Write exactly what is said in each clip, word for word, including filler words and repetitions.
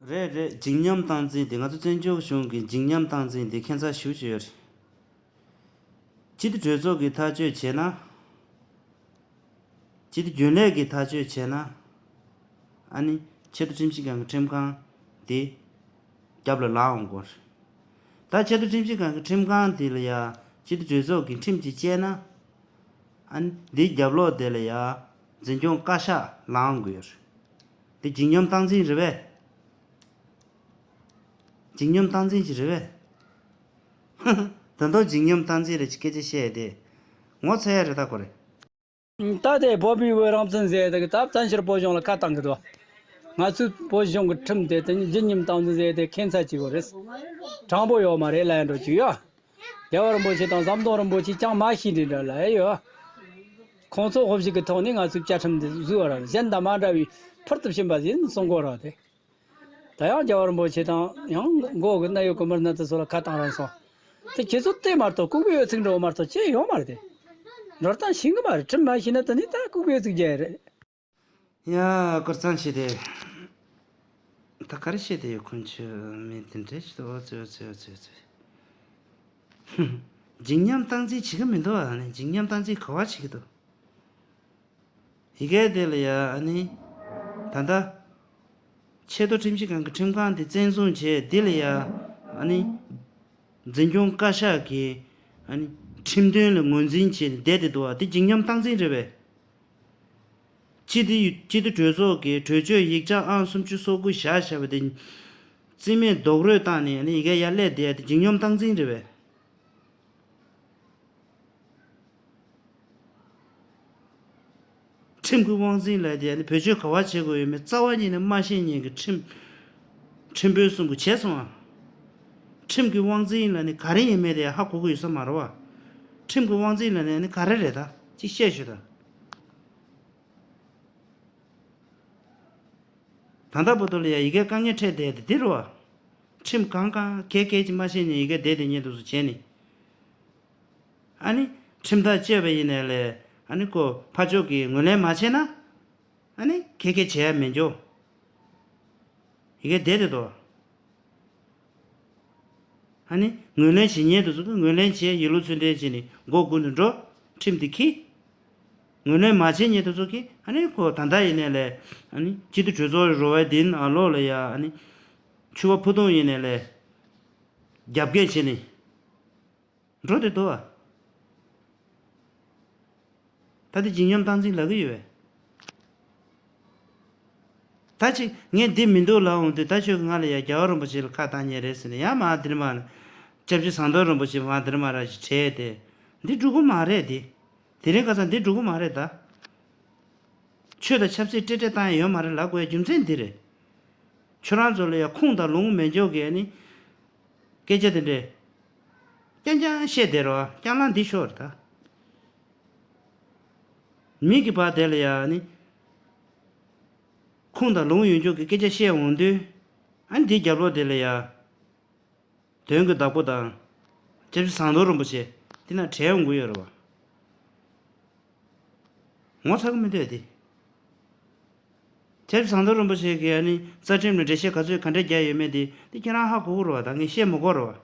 རེད་རེད། འཇིགས་ཉམས་སྟངས་འཛིན་དེ་ང་ཚོ་བཙན་བྱོལ་གཞུང་གི་འཇིགས་ཉམས་སྟངས་འཛིན་དེ་ཁྱད་མཚར་ཞེ་པོ་ཅིག་ཡོད་རེད། སྤྱི་འཐུས་གྲོས་ཚོགས་ཀྱིས་ཐག་གཅོད་བྱས་ན། སྤྱི་འཐུས་རྒྱུན་ལས་ཀྱིས་ཐག་གཅོད་བྱས་ན། ཨ་ནི་ཆེས་མཐོ་ཁྲིམས་ཞིབ་ཁང་གི་ཁྲིམས་ཁང་དེ་རྒྱབ་ལ་ལངས་འོང་དགོས་རེད། ད་ཆེས་མཐོ་ཁྲིམས་ཞིབ་ཁང་གི་ཁྲིམས་ཁང་དེ་ལ་ཡ་སྤྱི་འཐུས་གྲོས་ཚོགས་ཀྱིས་ཁྲིམས་ཅིག་བཅད་ན། ཨ་ནི་འདིའི་རྒྱབ་ལོགས་དེ་ལ་ཡ་འཛིན་སྐྱོང་བཀའ་ཤག་ལངས་དགོས་རེད། འདི་འཇིགས་ཉམས་སྟངས་འཛིན་རེད་པས། འཇིགས་ཉམས་སྟངས་འཛིན་ཅིག་རེད་པས། ད་དུང་འཇིགས་ཉམས་སྟངས་འཛིན་རེད་ཅེས་སྐད་ཆ་བཤད་དེ། ངོ་ཚ་ཡ་རེད་ད་ཁོ་རེ། ད་དེ་བོད་པའི་བོད་རང་བཙན་ཟེར་དེ་གི་ད་བཙན་བྱོལ་བོད་གཞུང་ལ་ཁ་བཏང་གི་འདུག་ང་ཚོའི་བོད་གཞུང་གི་ཁྲིམས་དེ་དེ་ནི་འཇིགས་ཉམས་སྟངས་འཛིན་ཟེར་དེ་ཁྱད་མཚར་ཅིག་གོ་རེད། དྲང་པོ་ཡོད་མ་རེད་ལབ་ཡ་འགྲོ་ཅིག་ཡོད། རྒྱལ་བ་རིན་པོ་ཆེ་དང་ཟམ་གདོང་རིན་པོ་ཆེ་ཅང་མ་ཤེས་ནི་འདྲ་ལབ་ཡ་ཡོད། ཁོང་ཚོ་དབུ་བཞུགས་ཀྱི་ཐོག་ནས་ང་ཚོའི་བཅའ་ཁྲིམས་འདི་བཟོས་པ་རེད། གཞན་དང་མ་འདྲ་བའི་ཕུལ་དུ་ཕྱིན་པ་ཟིན་གསུང་གོ་ར་དེ། ད་ཡང་རྒྱལ་བ་རིན་པོ་ཆེ་དང་ཡང་མགོ་གི་གནད་ཡོད་གི་མི་སྣ་དེ་ཚོ་ལ་ཁ་བཏང་རན་སོང་། དེ་ཁྱེད་ཚོ་བལྟས་མ་གཏོགས་ལྐུགས་པའི་ཚིག་འགྲོ་མ་གཏོགས་ཅི་ཡོད་མ་རེད་དེ། འགྲོ་སྟངས་ཤེས་གི་མ་རེད། ཁྲིམས་མ་ཤེས་ན་དེ་ནི་ད་ལྐུགས་པའི་ཚིག་རྒྱག་ཡ་རེད། ཡ་སྐོར་ཚང་ཞིག་དེ། ད་ག་རེ་བཤད་དེ་ཡོད་ཁོང་ཆོས་མི་དེ་འདྲས་ཞིག་ཏུ་ཨོ་ཙི་ཨོ་ཙི་ཨོ་ཙི་ཨོ་ཙི། འཇིགས་ཉམས་སྟངས་འཛིན་བྱེད་གི་མི་འདུག་ཨ་ནི་འཇིགས་ཉམས་སྟངས་འཛིན་ག་བ་བྱེད་གི་འདུག་ཡི་གེ་དེ་ལ་ཡ་ཨ་ནི། ད་ལྟ། ཆེས་མཐོ་ཁྲིམས་ཞིབ་ཁང་གི་ཁྲིམས་ཁང་དེ་བཙན་བཟུང་བྱས་འདི་ལ་ཡ། ཨ་ནི། འཛིན་སྐྱོང་བཀའ་ཤག་གིས། ཨ་ནི། ཁྲིམས་དོན་ལ་ངོས་འཛིན་བྱས་ནས་བསྡད་དེ་འདུག་བ་དེ་འཇིགས་ཉམས་སྟངས་འཛིན་རེད་པས། སྤྱི་འཐུས་སྤྱི་འཐུས་གྲོས་ཚོགས་ཀྱི་གྲོས་ཆོད་ཡིག་ཆ་ཨང་སུམ་ཅུ་སོ་དགུ་བཞག་བཞག་པ་དེ། རྩིས་མེད་རྡོག་རོལ་བཏང་ནས་ཨ་ནི་ཡི་གེ་ཡར་སླེབས་བསྡད་དེ་འཇིགས་ཉམས་སྟངས་འཛིན་རེད་པས། ཁྲིམས་ཀྱི་དབང་འཛིན་ལབ་དེ་ནི་བེད་སྤྱོད་ག་བ་བྱེད་དགོས་ཡོད་མེད་རྩ་བ་ཉིད་ནས་མ་ཤེས་མཁན་གྱི་ཁྲིམས། ཁྲིམས་དཔོན་གསུམ་གྱིས་བྱས་སོང་ཨ། ཁྲིམས་ཀྱི་དབང་འཛིན་ལབ་ནི་ག་རེ་ཡིན་མེད་དེ་ཧ་གོ་གི་ཡོད་ས་མ་རེད་བ། ཁྲིམས་ཀྱི་དབང་འཛིན་ལབ་ནི་ག་རེ་རེད་ད་ཅིག་བཤད་ཤོད་ད། ད་ལྟ་བར་དུ་ལ་ཡ་ཡི་གེ་དཀའ་ངལ་འཕྲད་བསྡད་དེ་འདི་རེད་བ། ཁྲིམས་གང་གང་གས་གས་ཀྱིས་མ་ཤེས་ནས་ཡི་གེ་བསྡད་དེ་ཉེ་དུ་སུ་བྱས་ནས། ཨ་ནི། ཁྲིམས་ཐག་བཅད་པ་ཡིན་ནའི་ལས། ཨ་ནི་ཁོ་ཕར་ཕྱོགས་ཀྱིས་ངོས་ལེན་མ་བྱས་ན། ཨ་ནི་གས་གས་བྱས་ཡ་མེད་འགྱོ། ཡི་གེ་བསྡད་དེ་དོ། ཨ་ནི་ངོས་ལེན་བྱེད་མཁན་དེ་ཚོ་གིས་ངོས་ལེན་བྱས་ཡིད་བློ་ཚུལ་ལྡན་བྱས་ནས་མགོ་སྒུར་ནས་འགྲོ། ཁྲིམས་དེ་འཁྱེར། ངོས་ལེན་མ་བྱེད་མཁན་དེ་ཚོ་གིས་ཨ་ནི་ཁོ་ད་ལྟ་ཡིན་ནའི་ལས། ཨ་ནི་སྤྱི་འཐུས་གྲོས་ཚོགས་རོ་བའི་འདིན་ཨ་ལོ་ལ་ཡ་ཨ་ནི་ཕྱུ་པ་ཕུ་ཐུང་ཡིན་ནའི་ལས། རྒྱབ་འགལ་བྱས་ནས། འགྲོ་དེ་འདུག་ཨ། ད་དེ་འཇིགས་ཉམས་སྟངས་འཛིན་ལབ་གི་ཡོད་པས། ད་ཅིག་ངས་འདི་མི་འདུག་ལབ་འོང་དུས་ད་ཁྱོད་ཀྱིས་ང་ལ་ཡ་རྒྱལ་བ་རིན་པོ་ཆེ་ལ་ཁ་བཏང་མཁན་རེད་ཟེར་ནས་ཡ་མ་འདིར་མ། སྐྱབས་རྗེ་ཟམ་གདོང་རིན་པོ་ཆེ་མ་འདིར་མ་ར་ཞིག་བྲལ་ཏེ། འདི་འགྲོ་གི་མ་རེད་དེ། དེ་རིང་ཁ་སང་འདི་འགྲོ་གི་མ་རེད་ད། ཆོས་དང་ཆབ་སྲིད་སྤྲེལ་སྤྲེལ་བཏང་ཡ་ཡོད་མ་རེད་ལབ་དགོས་ཡ་རྒྱུ་མཚན་འདི་རེད། ཁྱོད་རང་ཚོ་ལ་ཡ་ཁུངས་དང་ལུང་མེད་འཇོག་གི་ནི། སྐད་ཆ་དེ་འདྲས། རྐྱང་རྐྱང་བཤད་བསྡད་རོགས་རྐྱང་ལང་འདི་ཤོར་ད། མི་གི་བར་དེ་ལ་ཡ་ནི། ཁུངས་དང་ལུང་ཡོད་འཇོག་གི་སྐད་ཆ་བཤད་འོང་དུས། ཨ་ནི་འདིའི་རྒྱབ་ལོགས་དེ་ལ་ཡ། དོན་གྱི་བདག་པོ་དང་། སྐྱབས་རྗེ་ཟམ་གདོང་རིན་པོ་ཆེ་འདི་ན་བྲལ་འོང་གི་ཡོད་རེད་བ། ངོ་ཚ་གི་མི་འདུག་དེ། སྐྱབས་རྗེ་ཟམ་གདོང་རིན་པོ་ཆེ་གིས་ཨ་ནི་རྩ་ཁྲིམས་ལ་འགྲེལ་བཤད་ག་ཚོད་ག་འདྲས་རྒྱག་ཡོད་མེད་དེ་དེ་ཁྱེད་རང་ཧ་གོ་གི་རེད་བ། ད་ངས་བཤད་མི་དགོས་རེད་བ།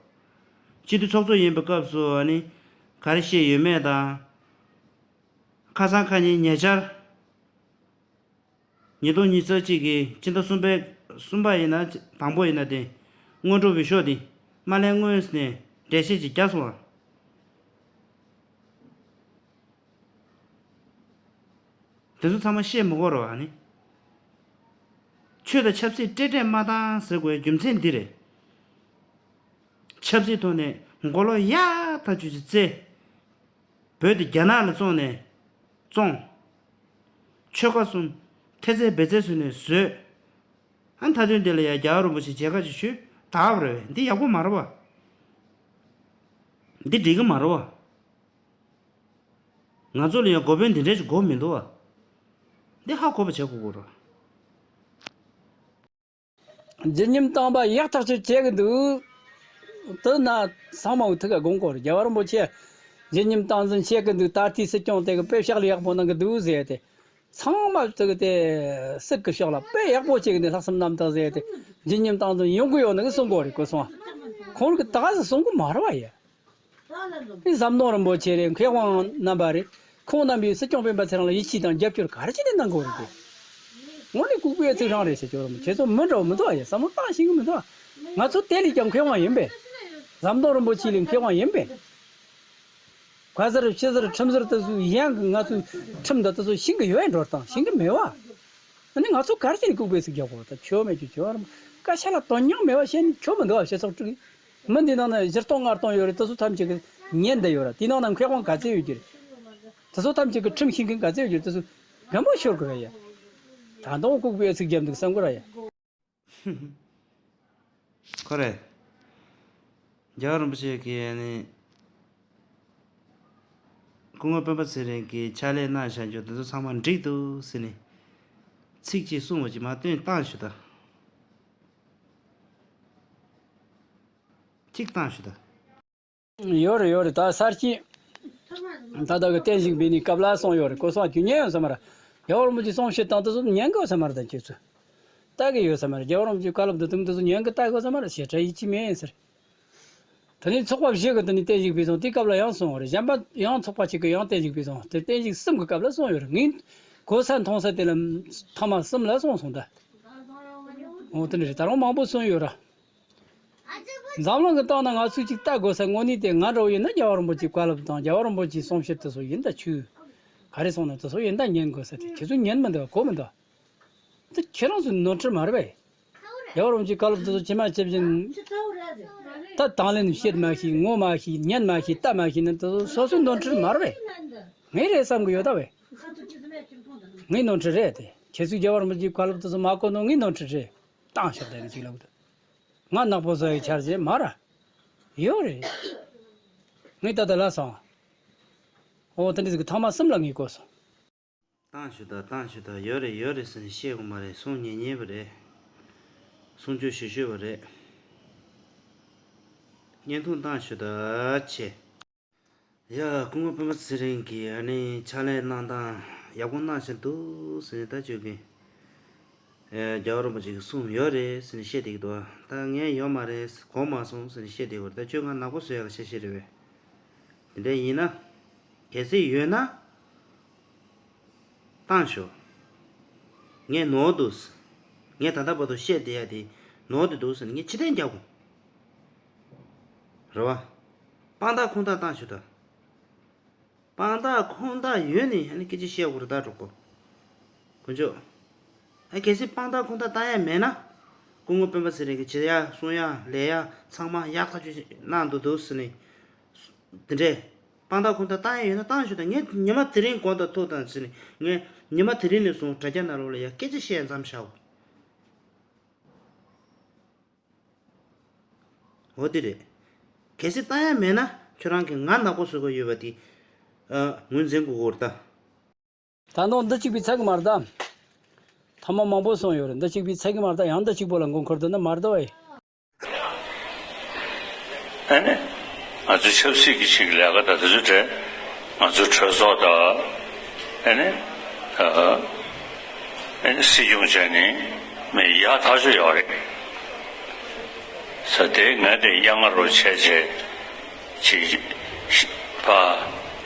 སྤྱི་འཐུས་ཚོགས་གཙོ་ཡིན་པའི་སྐབས་སུ་ཨ་ནི་ག་རེ་བཤད་ཡོད་མེད་དང་། ཁ་སང་ཁ་ཉིན་ཉེ་ཆར། ཉིས་སྟོང་ཉི་ཤུ་རྩ་གཅིག་གི་སྤྱི་ཟླ་གསུམ་པའི་གསུམ་པ་ཡིན་ན་དང་པོ་ཡིན་ན་དེ། སྔོན་འགྲོ་འོས་ཤོག་དེ་མ་ལེན་སྔོན་ནས་འགྲེལ་བཤད་ཅིག་བརྒྱབ་སོང་ང་། དེ་ཚོ་ཚང་མ་བཤད་མི་དགོས་རེད་བ་ནི། ཆོས་དང་ཆབ་སྲིད་སྤྲེལ་སྤྲེལ་མ་བཏང་ཟེར་དགོས་རྒྱུ་མཚན་འདི་རེད། ཆབ་སྲིད་ཐོག་ནས་མགོ་ལོག་ཡག་ཐག་ཆོད་ཅིག་བཙལ། བོད་དེ་རྒྱ་ནག་ལ་བཙོང་ནས་བཙོང་། ཆོལ་ཁ་གསུམ་ཐེ་ཚད་བེ་ཚད་བཟོས་ནས་བཟོས། ཨ་མཐའ་དོན་དེ་ལ་ཡ་རྒྱལ་བ་རིན་པོ་ཆེ་མཇལ་ཁ་ཅིག་ཞུས་དག་པ་རེད་བས། འདི་ཡག་པོ་མ་རེད་བ། འདི་འགྲིག་གི་མ་རེད་བ། ང་ཚོ་ལ་ཡང་འགོ་དཔོན་འདི་འདྲས་ཅིག་དགོས་མི་འདུག་བ། འདི་ཧ་གོ་བ་བྱེད་དགོས་དགོས་རེད། བརྗིད་ཉམས་བཏང་པ་ཡག་ཐག་ཆོད་བྱེད་གི་འདུག་དེ་ན་ཚང་མ་ཐུགས་ཀ་དགོངས་སྐོར་རྒྱལ་བ་རིན་པོ་ཆེ་བརྗིད་ཉམས་སྟངས་འཛིན་བྱེད་གི་འདུག་ད་ལྟའི་སྲིད་སྐྱོང་དེ་གི་དཔེ་ཕྱག་ལས་ཡག་པོ་གནང་གི་འདུག་ཟེར་ཏེ། ཚང་མ་ཙི་གི་དེ་སྲིད་ཀྱི་ཕྱོགས་ལ་དཔེ་ཡག་པོ་བྱེད་གི་ནས་ལྷག་བསམ་རྣམ་དག་བཟོས་ཏེ་ཇི་སྙམ་སྟངས་དུ་ཡོང་གི་ཡོད་ནི་གི་གསུང་གོ་རེད་གོ་སོང་། ཁོང་གི་ད་ག་ཟིག་གསུང་གི་མ་རེད་བ་ཡ། ཨེ་ཟམ་གདོང་རིན་པོ་ཆེ་རེད། མཁས་དབང་རྣམ་པ་རེད། ཁོང་རྣམ་པས་སྲིད་སྐྱོང་སྤེན་པ་ཚེ་རིང་ལ་ཡིད་ཆེས་དང་རྒྱབ་སྐྱོར་ག་རེ་བྱས་ནས་གནང་དགོས་རེད་དེ། དངོས་གནས་ལྐུགས་པའི་ཚིག་རང་རེད་ཟེར་གྱི་རེད། ཁྱེད་ཚོ་མི་འདྲ་བོ་མི་འདུག་ཨ་ཡ། བསམ་བློ་བཏང་ཤེས་ཀྱི་མི་འདུག་ཨ། ང་ཚོ་དེ་ལས་ཀྱང་མཁས་དབང་ཡིན་པས། ཟམ་གདོང་རིན་པོ་ཆེ་ལས་མཁས་དབང་ཡིན་པས། ག་ཟེར་ཕྱི་ཟེར་ཁྲིམས་ཟེར་དེ་ཚོ་ཡང་གི་ང་ཚོའི་ཁྲིམས་དང་དེ་ཚོ་ཤེས་ཀྱི་ཡོད་ཡ། འགྲོ་སྟངས་ཤེས་ཀྱི་མེད་བ། ཨ་ནི་ང་ཚོ་ག་རེ་བྱས་ནས་ལྐུགས་པའི་ཚིག་རྒྱག་དགོས། ད་ཆོ་མེད་ཀྱི་ཆོ་རམ་སྐད་ཆ་ལ་དོན་སྙིང་མེད་བ་བཤད་ནས་ཆོ་མི་འདུག་བ། སྤྱི་ཚོགས་དཀྲུག་གི་མི་འདི་ནང་ན་བཞི་སྟོང་ལྔ་སྟོང་ཡོད་རེད། དེ་ཚོ་ཐམས་ཅད་ཀྱི་ཉན་བསྡད་ཡོད་ར། དེ་ནང་ན་མཁས་དབང་ག་ཚད་ཡོད་ཀྱི་རེད། དེ་ཚོ་ཐམས་ཅད་ཀྱི་ཁྲིམས་ཤེས་མཁན་ག་ཚད་ཡོད་ཀྱི་རེད། དེ་ཚོ་རྒན་པོ་ཤོར་གི་རེད་ཡ། ད་དུང་ལྐུགས་པའི་ཚིག་རྒྱབ་འདུག་བསམ་གི་ར་ཡ། ཁོ་རེ། རྒྱལ་བ་རིན་པོ་ཆེ་གིས་ནི། སྐུ་ངོ་སྤེན་པ་ཚེ་རིང་གིས་ཕྱག་ལས་གནང་བཞག་རྒྱུ་དེ་ཚོ་ཚང་མ་འགྲིག་འདུག་ཟེར་ནས། ཚིག་གཅིག་གསུངས་པ་ཅིག་མ་བཏོན་བཏང་ཞུ་ད། གཅིག་བཏང་ཞུ་ད། ཡོད་རེད་ཡོད་རེད། ད་གསར་སྐྱེས་ད་ལྟ་གི་བསྟན་བཞུགས་འབད་ནི་སྐབས་ལ་སོང་ཡོད་རེད། གོ་སོང་། རྒྱུ་ཉན་ཡོད་ས་མ་རེད། རྒྱལ་བ་རིན་པོ་ཆེ་གསུང་བཤད་དང་དེ་ཚོ་ཉན་གི་ཡོད་ས་མ་རེད། ད་ཁྱེད་ཚོས་ལྟ་གི་ཡོད་ས་མ་རེད། རྒྱལ་བ་རིན་པོ་ཆེའི་བཀའ་སློབ་འདི་དང་དེ་ཚོ་ཉན་གི་ལྟ་གི་ཡོད་ས་མ་རེད། ཞེ་དྲག་ཡིད་ཆེས་མེད་ཟེར། དེ་ནས་ཚོགས་པ་བཞི་གི་དེ་ནས་བསྟན་བཞུགས་ཕུལ་སོང་། དེའི་སྐབས་ལ་ཡང་སོང་བ་རེད། གཞན་པ་ཡང་ཚོགས་པ་གཅིག་གི་ཡང་བསྟན་བཞུགས་ཕུལ་སོང་། དེ་བསྟན་བཞུགས་གསུམ་གི་སྐབས་ལ་སོང་ཡོད་རེད། ངས་གོ་ས་མཐོང་ས་དེ་ལ་ཐེངས་མ་གསུམ་ལ་སོང་སོང་ད། འོ་དེ་འདྲ་རེད། ད་རུང་མང་པོ་གསུངས་ཡོད་ར། འཛམ་གླིང་གི་སྟེང་ན་ང་ཚོས་ཅིག་ལྟ་དགོས་ས་དངོས་གནས་དེ། ང་འདྲ་བོ་ཡིན་ན་རྒྱལ་བ་རིན་པོ་ཆེའི་བཀའ་སློབ་དང་རྒྱལ་བ་རིན་པོ་ཆེའི་གསུང་བཤད་དེ་ཚོ་ཡིན་ད། ཆོས་ག་རེ་གསུངས་ན་དེ་ཚོ་ཡིན་ད། ཉན་དགོས་ས་དེ་ཁྱེད་ཚོས་ཉན་མི་འདུག་གོ་མི་འདུག་འདི་ཁྱེད་རང་ཚོའི་ནོར་འཁྲུལ་མ་རེད་པས། རྒྱལ་བ་རིན་པོ་ཆེའི་བཀའ་སློབ་དེ་ཚོ་ཇི་མ་ཇི་བཞིན་ད་དང་ལེན་བྱེད་མ་ཤེས། ངོ་མ་ཤེས། ཉན་མ་ཤེས། ལྟ་མ་ཤེས་ནི་དེ་ཚོ་སོ་སོའི་ནོར་འཁྲུལ་མ་རེད་པས། ངའི་རེད་བསམ་གི་ཡོད་ད་པས། ངའི་ནོར་འཁྲུལ་རེད་དེ། ཁྱེད་ཚོས་རྒྱལ་བ་རིན་པོ་ཆེའི་བཀའ་སློབ་དེ་ཚོ་མ་གོ་ནོ་ངའི་ནོར་འཁྲུལ་རེད། བཏང་ཤོག་དེ་ནི་ཅིག་ལབ་འདུག་ང་ནག་པོ་བཟོ་ཡི་འཆར་གཞི་མ་ར་ཡོད་རེད། ངས་ད་ལྟ་ལ་སོང་། འོ་དེ་འདྲ་ཟིག་གི་ཐེངས་མ་གསུམ་ལ་ངས་གོ་སོང་། བཏང་ཞུ་ད། བཏང་ཞུ་ད། ཡོད་རེད་ཡོད་རེད་ཟེར་ནས་བཤད་དགོས་མ་རེད། གསུང་ཉན་ཉན་པ་རེད། གསུང་ཆོས་ཞུ་ཞུ་བ་རེད། བརྙན་ཐུང་བཏང་ཞུ་ད་ཆེ། ཡ། སྐུ་ངོ་སྤེན་པ་ཚེ་རིང་གིས་ཨ་ནི་ཕྱག་ལས་གནང་སྟངས་ཡག་པོ་གནང་བཞིན་འདུག་ཟེར་ནས་ད་ཁྱོད་ཀྱིས། ཨེ། རྒྱལ་བ་རིན་པོ་ཆེ་གིས་གསུངས་ཡོད་རེད་ཟེར་ནས་བཤད་བསྡད་ཀྱི་འདུག་ད་ངས་ཡོད་མ་རེད། གོ་མ་སོང་ཟེར་ནས་བཤད་བསྡད་ཡོད་རེད། ད་ཁྱོད་ང་ནག་པོ་བཟོ་ཡག་ལ་བཤད་བཤད་རེད་པས། དེ་འདྲ་ཡིན་ན། གལ་སྲིད་ཡོད་ན། བཏང་ཤོག་ངས་ནོར་འདུག་ངས་ད་ལྟ་བར་དུ་བཤད་བསྡད་ཡ་དེ་ནོར་དེ་འདུག་ཟེར་ནས་ངས་ཕྱིར་འཐེན་རྒྱག་དགོས། རེད་བ། དཔང་རྟགས་ཁུངས་དག་བཏང་ཤོག་ད། དཔང་རྟགས་ཁུངས་དག་ཡོད་ནི་ཨ་ནི་སྐད་ཆ་བཤད་དགོས་རེད་ད། གྲོགས་པོ། དཀོན་མཆོག་ཨ། གལ་སྲིད་དཔང་རྟགས་ཁུངས་དག་བཏང་ཡ་མེད་ན། སྐུ་ངོ་སྤེན་པ་ཚེ་རིང་གིས་བྱེད་ཡ་གསུང་ཡ་ལས་ཡ་ཚང་མ་ཡག་ཐག་ཆོད་གནང་འདུག་འདུག་ཟེར་ནས། དེ་འདྲས། དཔང་རྟགས་ཁུངས་དག་བཏང་ཡ་ཡོད་ན་བཏང་ཤོག་ད། ངས་ཉི་མ་དེ་རིང་དགོངས་དག་ཐུགས་དང་ཟེར་ནས། ངས་ཉི་མ་དེ་རིང་ནས་བཟུང་དྲ་རྒྱ་ནང་ལོགས་ལ་ཡ་སྐད་ཆ་བཤད་མཚམས་བཞག་གོ། འོ་དེ་རེད། གལ་སྲིད་བཏང་ཡ་མེད་ན་ཁྱོད་རང་གིས་ང་ནག་པོ་བཟོ་གི་ཡོད་པ་དེ། ཨ། ངོས་འཛིན་དགོས་ཀྱི་རེད་ད། ད་དུང་འདི་གཅིག་པུས་ཚར་གི་མ་རེད་ད། ཐེངས་མ་མང་པོ་སོང་ཡོད་རེད། འདི་གཅིག་པུས་ཚར་གི་མ་རེད་ད། ཡང་འདི་གཅིག་པོ་ལ་མགོ་འཁོར་འདུག་ན་མ་རེད་ད་ཝེ། ཨ་ནི། ང་ཚོ་ཆབ་སྲིད་ཀྱི་ཆེད་ཀྱི་ལས་ཀ་ད་དེ་ཚོ་དེ། ང་ཚོ་གྲོས་ཚོགས་དང་། ཨ་ནི། ཨ། ཨ་ནི་སྲིད་སྐྱོང་བྱས་ནས་མི་ཡག་ཐག་ཆོད་ཡོད་རེད། ས་དེ་ང་དེ་གཡང་ང་རོ་བྱས་བྱས། ཅིག་ཕ་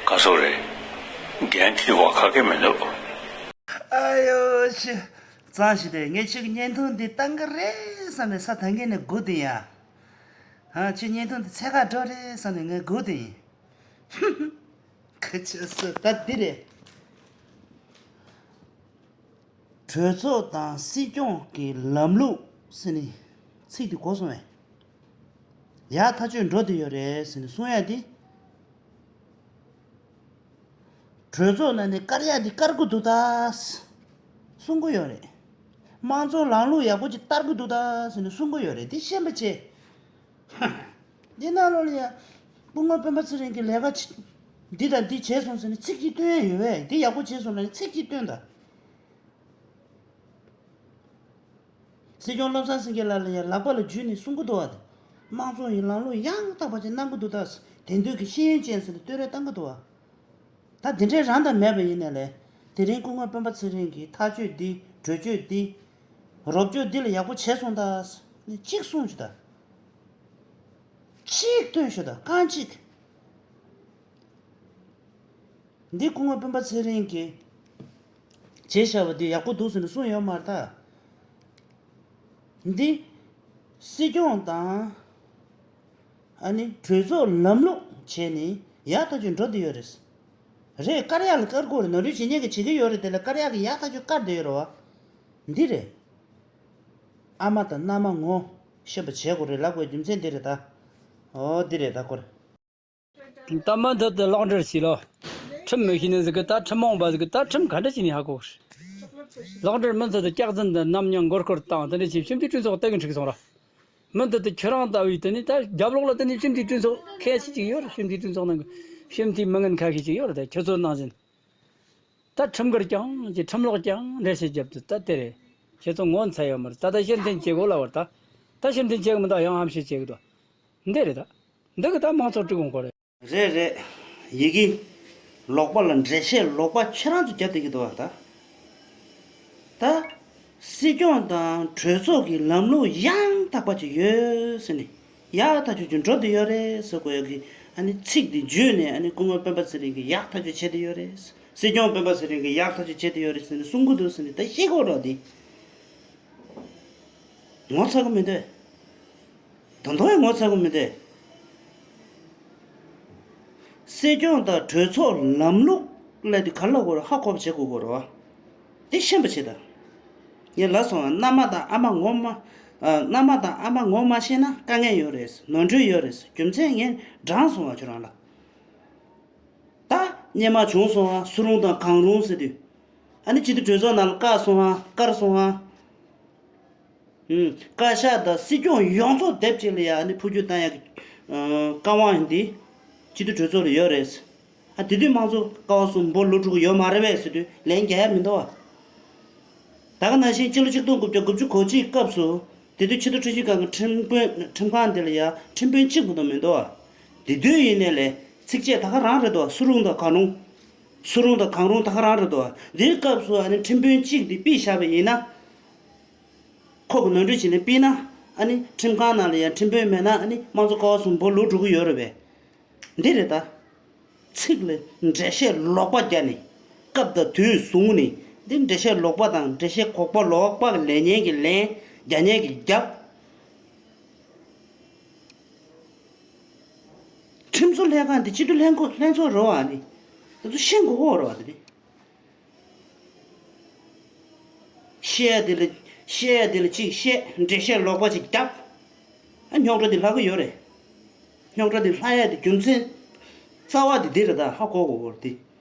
ག་སོག་རེད། འགན་འཁྱེར་བ་ཁ་སྐད་མི་འདུག་ཨ་ཡོ་ཤི། གཙང་ཞིག་རེད། ངས་ཁྱོད་ཀྱི་བརྙན་ཐུང་འདི་བཏང་གི་རེད་བསམ་ནས་ས་ཐང་གི་ནས་སྒུག་དེ་ཡ། ཧ། ཁྱོད་བརྙན་ཐུང་འདི་འཚོལ་ག་འགྲོ་རེད་བསམ་ནས་ངས་སྒུག་དེ་ཡིན། ཁ་ཆེ་སོ་ད་འདི་རེད། གྲོས་ཚོགས་དང་སྲིད་སྐྱོང་གི་ལམ་ལུགས་ཟེར་ནས་ཚིག་དེ་གོ་སོང་བས། ཡག་ཐག་ཆོད་འགྲོ་དེ་ཡོད་རེད་ཟེར་ནས་གསུང་ཡ་དེ། གྲོས་ཚོགས་ནང་ནས་བཀར་ཡ་དེ་བཀར་གི་འདུག་ད། གསུང་གི་ཡོད་རེད། དམངས་གཙོ་ལམ་ལུགས་ཡག་པོ་ཅིག་བསྟར་གི་འདུག་ད་ཟེར་ནས་གསུང་གི་ཡོད་རེད། དེ་ཤེས་པ་བྱེད། འདི་ནང་ལོགས་ལ་ཡ། སྐུ་ངོ་སྤེན་པ་ཚེ་རིང་གིས་ལས་ཀ་ཅིག་འདི་དང་འདི་བྱས་སོང་ཟེར་ནས་ཚིག་གཅིག་བཏོན་ཡ་ཡོད་པས། འདི་ཡག་པོ་བྱས་སོང་ལབ་ནས་ཚིག་གཅིག་བཏོན་ད། སྲིད་སྐྱོང་བློ་བཟང་སེང་གེ་ལགས་ལ་ཡང་ལག་པ་ལ་འཇུས་ནས་གསུང་གི་འདུག་བ། དམངས་གཙོ་ཡི་ལམ་ལུགས་ཡང་དག་པ་ཅིག་གནང་གི་འདུག་ད། དེང་དུས་ཀྱི་ཤེས་ཡོན་ཅན་ཟེར་ནས་བསྟོད་ར་བཏང་གི་འདུག་བ། ད་དེ་འདྲའི་རང་དང་མེད་པ་ཡིན་ནའི་ལས། དེ་རིང་སྐུ་ངོ་སྤེན་པ་ཚེ་རིང་གིས་ཐག་གཅོད་འདི་གྲོས་ཆོད་འདི་རོབ་ཅོ་འདི་ལ་ཡག་པོ་བྱས་སོང་ད། གཅིག་གསུངས་ཤོག་ད། གཅིག་སྟོན་ཤོག་ད་རྐང་གཅིག། འདི་སྐུ་ངོ་སྤེན་པ་ཚེ་རིང་གིས་བྱས་བཞག་པ་འདི་ཡག་པོ་འདུག་ཟེར་ནས་གསུངས་ཡོད་མ་རེད་ད། འདི་སྲིད་སྐྱོང་དང་ཨ་ནི་གྲོས་ཚོགས་ལམ་ལུགས་བྱས་ནས་ཡག་ཐག་ཆོད་འགྲོ་བསྡད་ཡོད་རེད། རེད། བཀར་ཡག་ལ་བཀར་དགོས་རེད། ནོར་འཁྲུལ་བྱེད་མཁན་གྱིས་བྱེད་ཀྱི་ཡོད་རེད། དེ་ལ་བཀར་ཡག་གི་ཡག་ཐག་ཆོད་བཀར་བསྡད་ཡོད་རེད་བ། འདི་རེད། ཨ་མ་དང་མནའ་མ་ངོ་ཤེས་པ་བྱེད་དགོས་རེད་ལབ་དགོས་རྒྱུ་མཚན་འདི་རེད་ད། ཨོ་འདི་རེད་ད་ཁོ་རེད། ད་མུ་མཐུད་དུ་ལག་འབྲེལ་བྱས་ལོ། ཁྲིམས་མི་ཤེས་ནི་ཟིག་གི་ད་ཁྲིམས་རྨོངས་པ་ཟིག་གི་ད་ཁྲིམས་ག་འདྲ་བྱས་ནས་ཧ་གོ་གི། ལག་འབྲེལ་མུ་མཐུད་དུ་སྐྱག་རྫུན་དང་རྣམ་གཡེང་མགོ་སྐོར་བཏང་དེ་འདྲ་བྱས་སྤྱི་འཐུས་གྲོས་ཚོགས་སྟེང་གི་འཁྲུག་སོང་ར། མུ་མཐུད་དུ་ཁྱོད་རང་ལྟ་བུའི་དེ་ནི་ད་རྒྱབ་ལོགས་ལ་དེ་ནི་སྤྱི་འཐུས་གྲོས་ཚོགས་ཁ་ཤས་ཅིག་ཡོད་རེད། སྤྱི་འཐུས་གྲོས་ཚོགས་ནང་གི་སྤྱི་འཐུས་མི་ངན་ཁ་ཤས་ཅིག་ཡོད་རེད། ད་ཁྱོད་ཚོ་ནང་བཞིན། ད་ཁྲིམས་འགལ་རྐྱང་གི་ཁྲིམས་ལོག་རྐྱང་འགྲེལ་བཤད་རྒྱབ་དུས་ད་དེ་རེད། ཁྱེད་ཚོ་ངོ་མཚར་ཡོད་མ་རེད། ད་ལྟ་ཕྱིར་འཐེན་བྱེད་དགོས་ལབ་པར་ད། ད་ཕྱིར་འཐེན་བྱེད་གི་མི་འདུག་ཡང་ཧམ་བཤད་བྱེད་གི་འདུག་འདི་རེད་ད། འདི་གི་ད་མང་ཚོགས་དཀྲུག་དགོས་མཁོ་རེད། རེད་རེད། ཡི་གེ་ལོག་པ་ལ་འགྲེལ་བཤད་ལོག་པ་ཁྱེད་རང་ཚོ་རྒྱབ་བསྡད་ཀྱི་འདུག་བ་ད། ད། སྲིད་སྐྱོང་དང་གྲོས་ཚོགས་ཀྱི་ལམ་ལུགས་ཡང་དག་པ་ཅིག་ཡོད་ཟེར་ནས་ཡག་ཐག་ཆོད་ཅིག་འགྲོ་བསྡད་ཡོད་རེད་ཟེར་དགོས་ཡག་གི་ཨ་ནི་ཚིག་འདི་བརྗོད་ནས་ཨ་ནི་སྐུ་ངོ་སྤེན་པ་ཚེ་རིང་གིས་ཡག་ཐག་ཆོད་བྱས་བསྡད་ཡོད་རེད། སྲིད་སྐྱོང་སྤེན་པ་ཚེ་རིང་གིས་ཡག་ཐག་ཆོད་བྱས་བསྡད་ཡོད་རེད་ཟེར་ནས་གསུང་གི་འདུག་ཟེར་ནས་ད་ཤེས་དགོས་རོགས་འདི། ངོ་ཚ་གི་མི་འདུག་ད་དུང་ཡང་ངོ་ཚ་གི་མི་འདུག་སྲིད་སྐྱོང་དང་གྲོས་ཚོགས་ལམ་ལུགས་ལ་དེ་ག་ལ་གོ་ར་ཧ་གོ་བ་བྱེད་དགོས་གོ་ར་བ། དེ་ཤེས་པ་བྱེད་ད། ངས་ལབ་སོང་བ། མནའ་མ་དང་ཨ་མ་ངོ་མ། ཨ། མནའ་མ་དང་ཨ་མ་ངོ་མ་ཤེས་ན་དཀའ་ངལ་ཡོད་རེད། ནོར་འཁྲུལ་ཡོད་རེད། རྒྱུ་མཚན་ངས་དྲངས་སོང་བ་ཁྱོད་རང་ལ། ད་སྔོན་མ་བྱུང་སོང་བ། སུ་རུང་དང་གང་རུང་ཟེར་དུས། ཨ་ནི་སྤྱི་འཐུས་གྲོས་ཚོགས་ནང་ལ་བཀག་སོང་བ། བཀར་སོང་བ། ཨུམ། བཀའ་ཤག་དང་སྲིད་སྐྱོང་ཡོངས་རྫོགས་སྡེབ་གཅིག་ལ་ཡ་ཨ་ནི་འཕོ་འགྱུར་བཏང་ཡག་གི་ཨ་བཀའ་དབང་འདི་སྤྱི་འཐུས་གྲོས་ཚོགས་ལ་ཡོད་རེད། ཨ་དེ་དུས་མང་གཙོ་ཀ་བ་གསུམ་འབོ་ལོ་དྲུག་ཡོད་མ་རེད་པས་ཟེར་དུས་ལན་རྒྱག་ཡ་མི་འདུག་བ། ད་ག་ནང་བཞིན་སྤྱི་ལོ་ཆིག་སྟོང་དགུ་བརྒྱ་དགུ་བཅུ་གོ་གཅིག་སྐབས་སུ་དེ་དུས་ཕྱི་དྲིལ་ཁྲིམས་ཞིབ་ཁང་གི་ཁྲིམས་དཔོན་ཁྲིམས་ཁང་དེ་ལ་ཡ་ཁྲིམས་དཔོན་གཅིག་མ་གཏོགས་མི་འདུག་བ། དེ་དུས་ཡིན་ནའི་ལས་ཚིགས་བཅད་ད་ག་རང་རེད་འདུག་བ། སུ་རུང་དང་གང་རུང་། སུ་རུང་དང་གང་རུང་ད་ག་རང་རེད་འདུག་བ། འདིའི་སྐབས་སུ་ཨ་ནི་ཁྲིམས་དཔོན་གཅིག་འདི་ཕུད་བཞག་པ་ཡིན་ན། ཁོ་གི་ནོར་འཁྲུལ་བྱས་ནས་ཕུད་ན་ཨ་ནི་ཁྲིམས་ཁང་ནང་ལ་ཡང་ཁྲིམས་དཔོན་མེད་ན་ཨ་ནི་དམངས་གཙོ་ཀ་བ་གསུམ་འབོ་ལོ་དྲུག་གི་ཡོད་རེད་པས། འདི་རེད་ད། ཚིག་ལ་འགྲེལ་བཤད་ལོག་པ་རྒྱག་ནས་སྐབས་དང་དུས་བཟུང་ནས་འདི་འགྲེལ་བཤད་ལོག་པ་དང་འགྲེལ་བཤད་གོག་པ་ལོག་པ་གི་ལབ་མཁན་གྱི་ལན་རྒྱག་མཁན་གྱི་རྒྱབ། ཁྲིམས་བཟོ་ལྷན་ཁང་འདི་སྤྱི་འཐུས་ལྷན་ཁོ་ལྷན་ཚོགས་རེད་བ། ཨ་ནི་ང་ཚོ་ཤེས་དགོས་ཀྱི་ཡོད་རེད་བ། དེ་ནི། བཤད་ཡ་དེ་ལ་བཤད་ཡ་དེ་ལ་གཅིག་བཤད། འགྲེལ་བཤད་ལོག་པ་ཅིག་བརྒྱབ། ཨ་རྙོག་དྲ་དེ་ལྷག་གི་ཡོད་རེད། རྙོག་དྲ་དེ་ལྷག་ཡ་དེ་རྒྱུ་མཚན་རྩ་བ་དེ་འདི་རེད་ད། ཧ་གོ་དགོས་ཀྱི་ཡོད་རེད་དེ།